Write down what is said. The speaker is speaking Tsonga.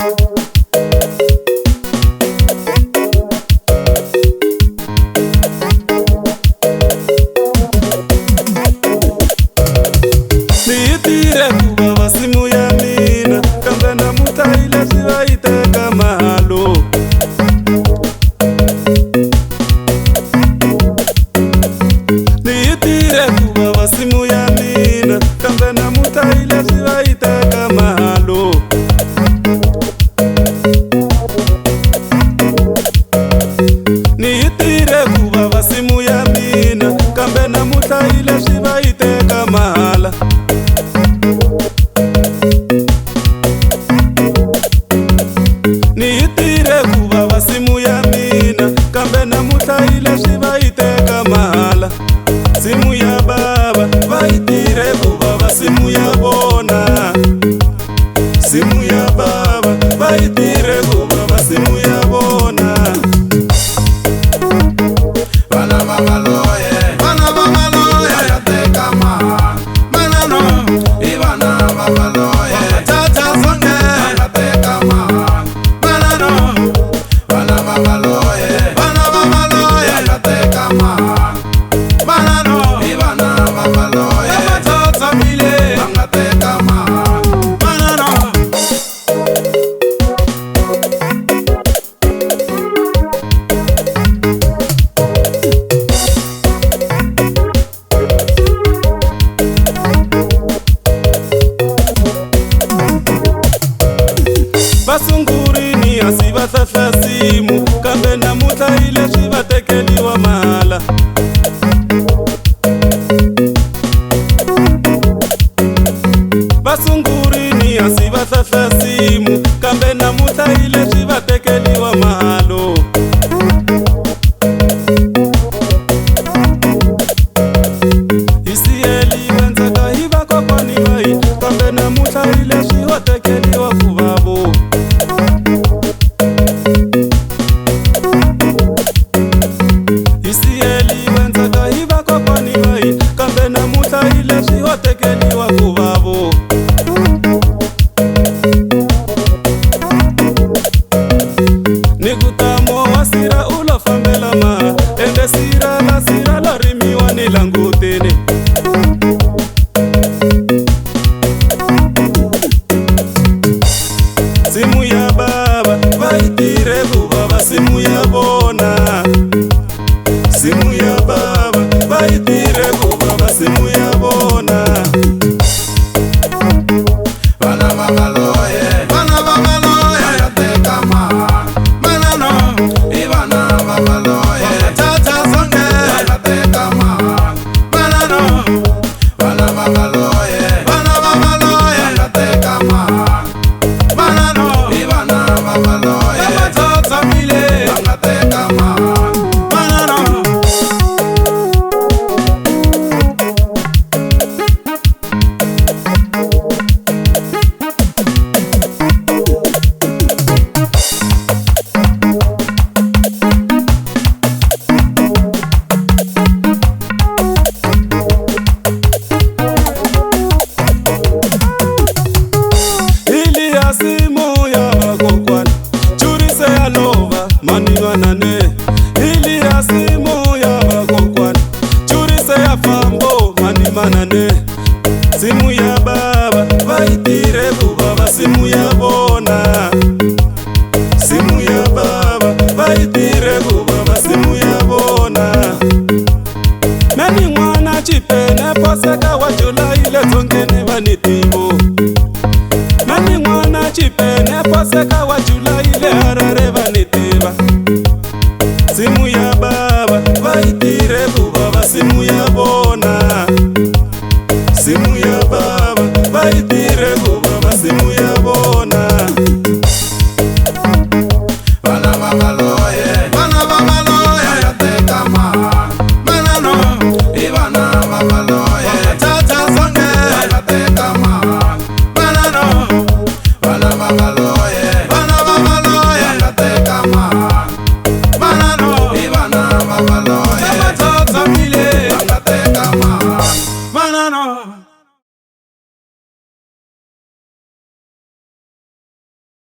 Ni tirhe ku vava nsimu ya mina kambe namuntlha hi leswi va yi teka mahalo. Ni tirhe ku vava nsimu ya mina kambe namuntlha hi leswi va yi teka mahalo. Ni tirhe ku vava nsimu ya mina kambe namuntlha hi leswi va yi teka mahala. Ni tirhe ku vava nsimu ya mina kambe namuntlha hi leswi va yi teka mahala. Nsimu ya baba va yi tirhe ku vava nsimu ya vona. Nsimu ya baba va yi tirhe ku vava nsimu ya vona. Vana va maloye, Vana va maloye, va ya teka mahala. Manano, I vana va maloye, tata songe, va ya teka mahala. Manano, Vana va maloye, vana va maloye, va ya teka mahala. Manano, I vana va maloye, tata mile, va nga teka mahala. Manano. Vasungurini a si va hlahla nsimu kambe namuntlha hi leswi va tekeriwa mahala. Vasungurini a si va hlahla nsimu kambe namuntlha hi leswi va tekeriwa mahalo. Hi siyeliwe ndzhaka hi vakokwani va hina kambe namuntlha hi leswi ho tekeriwa ku vavo. Hi siyeliwe ndzhaka hi vakokwani va hina kambe namuntlha hi leswi ho tekeriwa ku vavo. Ni ku tamo wa sira u lo fambela maha ende sira la sira lo rimiwa ni languteni. Nsimu ya baba va yi tirhe ku vava nsimu ya vona. Nsimu ya baba va yi tirhe ku vava nsimu ya vona. Vana va maloye, Vana va va maloye, ya teka mahala. Manano, I vana va maloye, tata songe, va ya teka mahala. Manano, Vana va maloye, vana va maloye, va ya teka mahala. Manano, I vana va maloye, tata mile, va nga teka mahala. Manano. Ili ya simu ya vakokwani churise ya lova manivanane. Ili ya simu ya vakokwani churise ya fambo manimanane. Simu ya baba va yi tirhe ku vava simu ya vona. Simu ya baba va yi tirhe ku vava simu ya vona. Meni n'wana chipene poseka wa Julayi le dzongeni va ni tivo. Mani n'wana chipene poseka wa Julayi le Harare va ni tiva. Nsimu ya baba va yi tirhe ku vava nsimu ya vona. Nsimu ya baba va yi tirhe ku vava nsimu ya vona. Vana va maloye, Vana va maloye, va ya teka mahala. Manano, I vana va maloye, tata songe, va ya teka mahala. Manano, Vana va maloye,